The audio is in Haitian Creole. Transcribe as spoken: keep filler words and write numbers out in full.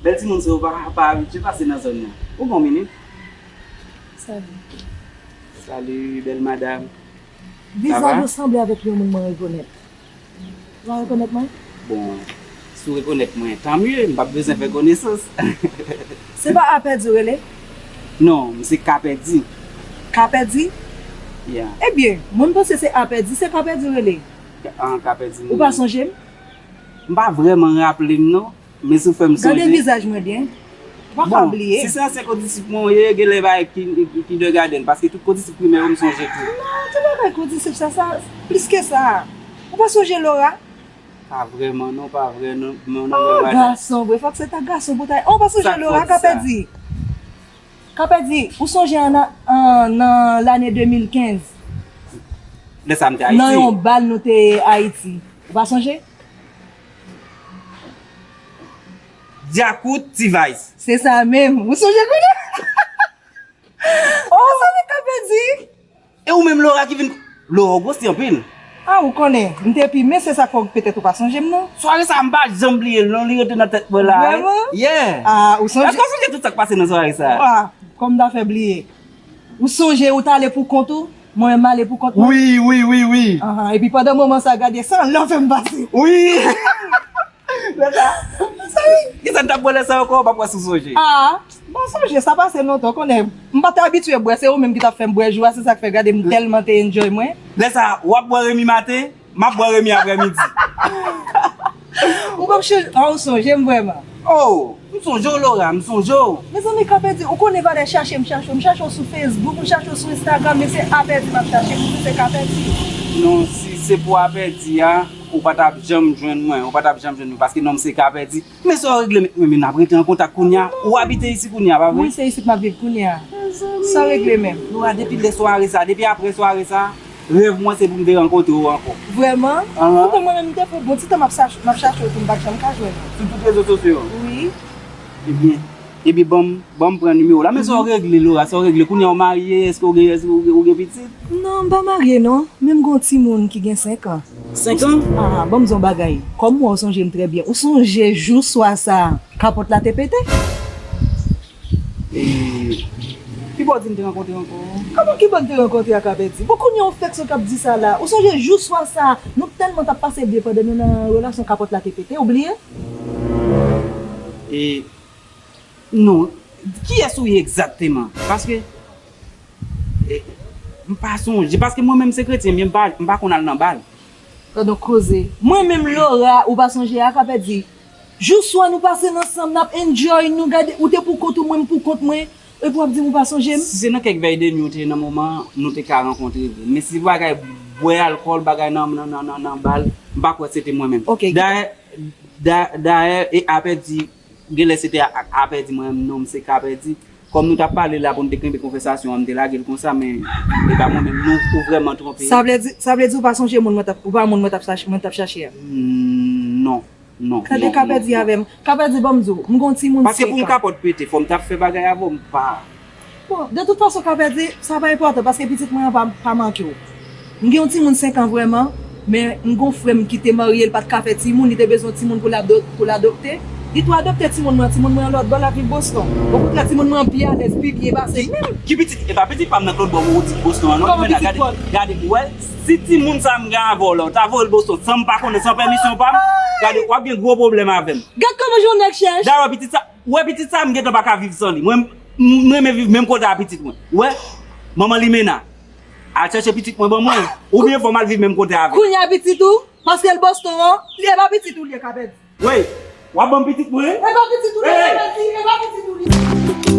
Bèl timoun sa yo pa, pa abitye pase nan zòn nan. Ou gen yon minit? Salut. Salut, bèl madam. Vizaj ou sanble avèk yon moun mwen rekonèt. Ou pa rekonèt mwen? Bon, si w rekonèt mwen, tan mye, m p ap bezwen fè konesans. Se pa Apèdi w rele? Non, m se Kapèdi. Kapèdi? Yeah. Ebyen, mwen m panse se Apèdi, se Kapèdi w rele. An, Kapèdi. Ou pa sonje m? M pa vrèman raple m non, men si w fè m sonje. Gade vizaj mwen byen. Ou pa ka bliye. Bon, si se ansyen kondisip mwen w ye, genlè bagay ki, ki kindergarten, paske tout kondisip primè yo m sonje tou. Non, tout bagay kondisip sa, sa plis ke sa. Ou pa sonje Laura? Pa vrèman non, pa vrè non, non, non, non, madam. Gason vre, fòk se ta gason pou ta. Oh, ou pa sonje Laura, Kapèdi? Kapèdi, ou sonje an, an, nan lane de mil kenz? Lè sa m te Ayiti. Nan yon bal nou te Ayiti. Ou pa sonje? Djakout, T-Vice. Se sa menm. Ou sonje kounye a? Oh, sa vin Kapèdi. E ou menm Laura ki vin. Laura, ou gwosi anpil. Ah, ou konnen, m te pi mince, se sa k fè w petèt ou pa sonje m non. Sware sa, m pa janm bliye l non, li rete nan tèt mwen la wi. Vrèman? Yeah. Ah, ou sonje? Èske w sonje tout sa k pase nan sware sa? Ah, kòm m ta fè bliye. Ou sonje ou t ale pou kont ou, mwen menm m ale pou kont mwen? Wi, wi, wi, wi. Ahan, epi pandan moman sa, gade san love m pase. Wi. Lè sa, kisa n t ap bwè lè sa ankò? M p ap wè si w sonje. Ah, m pa sonje, sa pase lontan, w konnen. M pa t abitye bwè, se ou menm ki t ap fè m bwè jou a, se sa k fè gade m tèlman te enjoy mwen. Lè sa, w ap bwè Remy maten, m ap bwè Remy aprèmidi. Ou p ap chanje, ah, ou sonje m vrèman. Oh, m sonje w, Laura, m sonje w. Mezanmi, Kapèdi, ou konnen valè chache m chache w, m chache w sou Facebook, m chache w sou Instagram, men se Apèdi m ap chache, m se Kapèdi. Non, si se pou Apèdi a, ou pa t ap janm jwenn mwen, ou pa t ap janm jwenn mwen, paske non m se Kapèdi. Men sa w regle, men, men n ap rete an kontak kounye a. Ou abite isit kounye a, pa vre? Wi, se isit m ap viv kounye a. Sa w regle menm? Laura, depi lè sware sa, depi aprè sware sa, rèv mwen se pou m te rankontre w ankò. Vrèman? Ahan. Poutan mwen menm m te fè bon ti tan m ap chache, m ap chache w tou, m pa t janm ka jwenn ou. Sou tout rezo sosyo yo? Wi. Ebyen, ebyen, ban m, ban m pran nimewo w la. Men sa w regle, Laura, sa w regle? Kounye a w marye, èske w gen, èske w gen, w gen pitit? Non, m pa marye non, men m gen yon timoun ki gen senk an. Senk an? Ah, ban m di w yon bagay. Kòm ou wè w sonje m trè byen, ou sonje jou swa sa a, kapòt la te pete? E, kibò w di n te rankontre ankò? Kòman kibò n te rankontre a Kapèdi? Bon, kounye a w fèk sot ap di sa la. Ou sonje jou swa sa a, nou tèlman t ap pase byen pandan nou nan relasyon, kapòt la te pete, ou bliye? E, non, kiyès ou ye egzakteman? Paske, e, m pa sonje, paske mwen menm se kretyen, men m pa, m pa konn al nan bal. Gadon koze. Mwen menm Laura, ou pa sonje a Kapèdi? Jou swa nou pase n ansanm, n ap enjoy, nou gade, ou te pou kont ou, mwen m pou kont mwen, epi w ap di m ou pa sonje m? Si se nan kèk vèy de nwi ou te ye nan moman an, nou te ka rankontre vre. Men si bagay bwè alkòl, bagay nan, nan, nan, nan, nan bal, m pa kwè se te mwen menm. Ok. Dayè, da-, dayè, e Apèdi, genlè se te a, a, Apèdi mwen menm, non m se Kapèdi. Kòm nou t ap pale la pou n te kenbe konvèsasyon an, m te lage l konsa, men e pa mwen menm, non, ou vrèman twonpe. Sa vle di, sa vle di ou pa sonje moun mwen t ap, ou pa moun mwen t ap chache, mwen t ap chache a? Mm, non, non, non, non. Gade Kapèdi avè m. Kapèdi, ban m di w, m gon timoun senk an. Paske pou yon kapòt pete, fò m t ap fè bagay avè w, m pa. Bon, de tout fason, Kapèdi, sa pa enpòtan, paske pitit mwen an pa, pa manke w. M gen yon timoun senk an vrèman, men m gon frè m ki te marye, l pa t ka fè timoun, li te bezwen yon timoun pou l adop-, pou l adopte. Li tou adopte timoun mwen, timoun mwen an lòt bò, l ap viv Boston. Okontrè, timoun mwen an pi alèz, pi byen pase m menm. Ki pitit? E pa pitit pa m nan k lòt bò, ou di Boston an, non? Kòman pitit pa w? Gade, gade, ou wè, si timoun sa m gen avè w la, ou ta voye l Boston san m pa konnen, san pèmisyon pa m, gade, w ap gen gwo pwoblèm avè m. Gad kòman jan w nèg chèch. Dayè, pitit sa, ou wè pitit sa, m gentan pa ka viv san li. Mwen, m, m renmen viv menm kote a pitit mwen. Ou wè, manman Limena, al chèche pitit mwen ban mwen, oubyen fò m al viv menm kote avè l. Kounye a pitit ou, paske l Boston an, li e pa pitit ou li ye, Kapèdi. Wi, w ap ban m pitit mwen? E pa pitit ou li ye, Kapèdi, e pa pitit ou li ye.